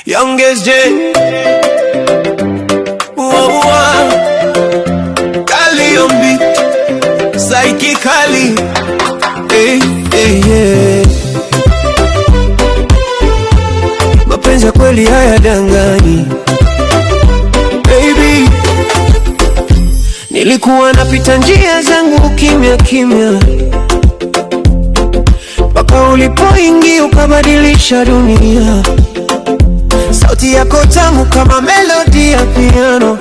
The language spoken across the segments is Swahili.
Youngest J. Whoa, whoa. Kali on beat. Psychically. Hey, hey, yeah. Mapenzi ya kweli hayadanganyi. Baby, nilikuwa napita njia zangu kimya kimya, mpaka ulipoingia ukabadilisha dunia. Sauti yako tamu kama melodi ya piano,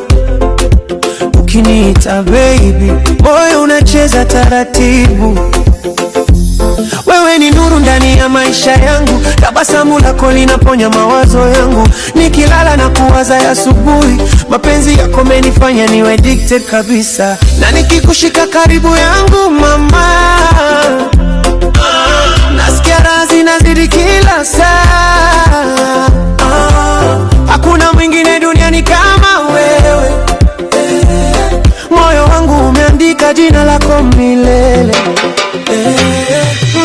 ukiniita baby, moyo unacheza taratibu. Wewe ni nuru ndani ya maisha yangu, tabasamu lako linaponya mawazo yangu. Nikilala na kuwaza ya asubuhi, mapenzi yako yamenifanya niwe addicted kabisa, na nikikushika karibu yangu mama, nasikia raha zinazidi kila saa. Hakuna mwingine duniani kama wewe, moyo wangu umeandika jina lako milele.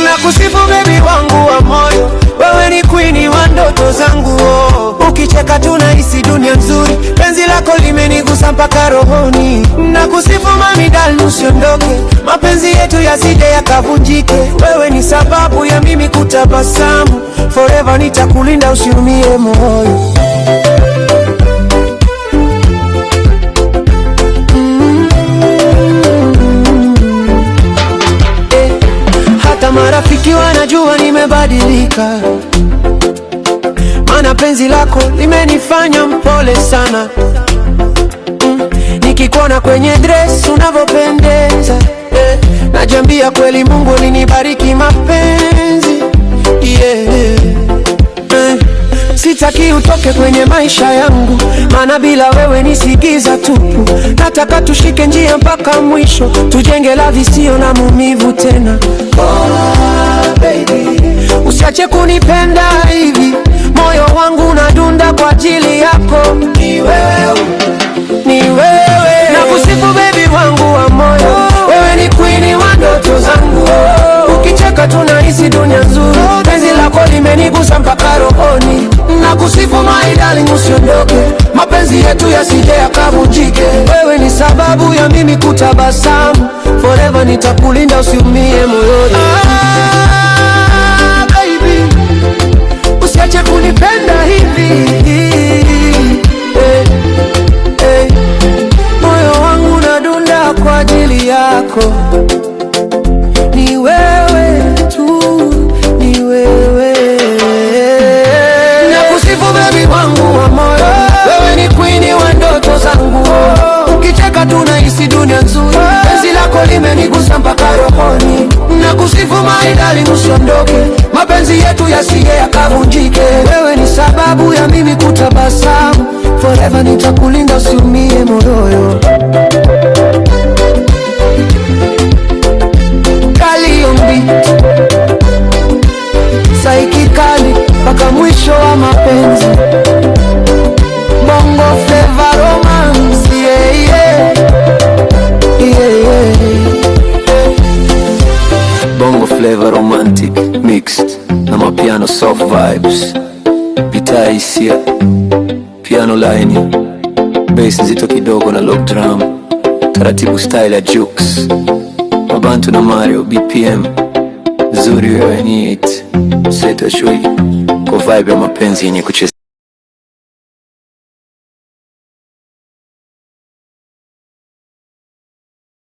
Nakusifu baby wangu wa moyo, wewe ni queen wa ndoto zangu, oh. Ukicheka tunahisi dunia nzuri, penzi lako limenigusa mpaka rohoni. Nakusifu mami darling, usiondoke, mapenzi yetu yasije yakavunjike. Wewe ni sababu ya mimi kutabasamu, forever nitakulinda usiumie moyo. Eh, hata marafiki wanajua nimebadilika, maana penzi lako limenifanya mpole sana. Nikikuona kwenye dress unavyopendeza, eh, najiambia kweli Mungu alinibariki mapenzi, yeah. Eh, sitaki utoke kwenye maisha yangu, maana bila wewe ni giza tupu. Nataka tushike njia mpaka mwisho, tujenge love isiyo na maumivu tena. Oh, baby, usiache kunipenda hivi, moyo wangu unadunda kwa ajili yako. Ni wewe, ni wewe. Nakusifu baby wangu wa moyo, wewe ni queen wa ndoto zangu. Ukicheka tunahisi dunia nzuri, penzi lako limenigusa mpaka rohoni. Nakusifu my darling, usiondoke, mapenzi yetu yasije yakavunjike. Wewe ni sababu ya mimi kutabasamu, forever nitakulinda usiumie moyoni. Ah, baby, usiache kunipenda hivi, eh, eh. Moyo wangu unadunda kwa ajili yako, ni wewe tu, ni wewe. Nakusifu baby wangu wa moyo, wewe ni queen wa ndoto zangu. Ukicheka tunahisi dunia nzuri, penzi lako limenigusa mpaka rohoni. Nakusifu my darling, usiondoke, mapenzi yetu yasije yakavunjike. Wewe ni sababu ya mimi kutabasamu, forever nitakulinda usiumie moyo. Kali on beat, Psychically mpaka mwisho wa mapenzi. Bongo Flava romance, yeah. Yeah. Bongo Flava romantic mixed na mapiano soft vibes, gitaa hisia, piano laini, bass nzito kidogo na log drum, taratibu style ya Jux, Mabantu na Mario BPM nzuri, wewe ni it seto shui kwa vibe ya mapenzi yenye kucheza.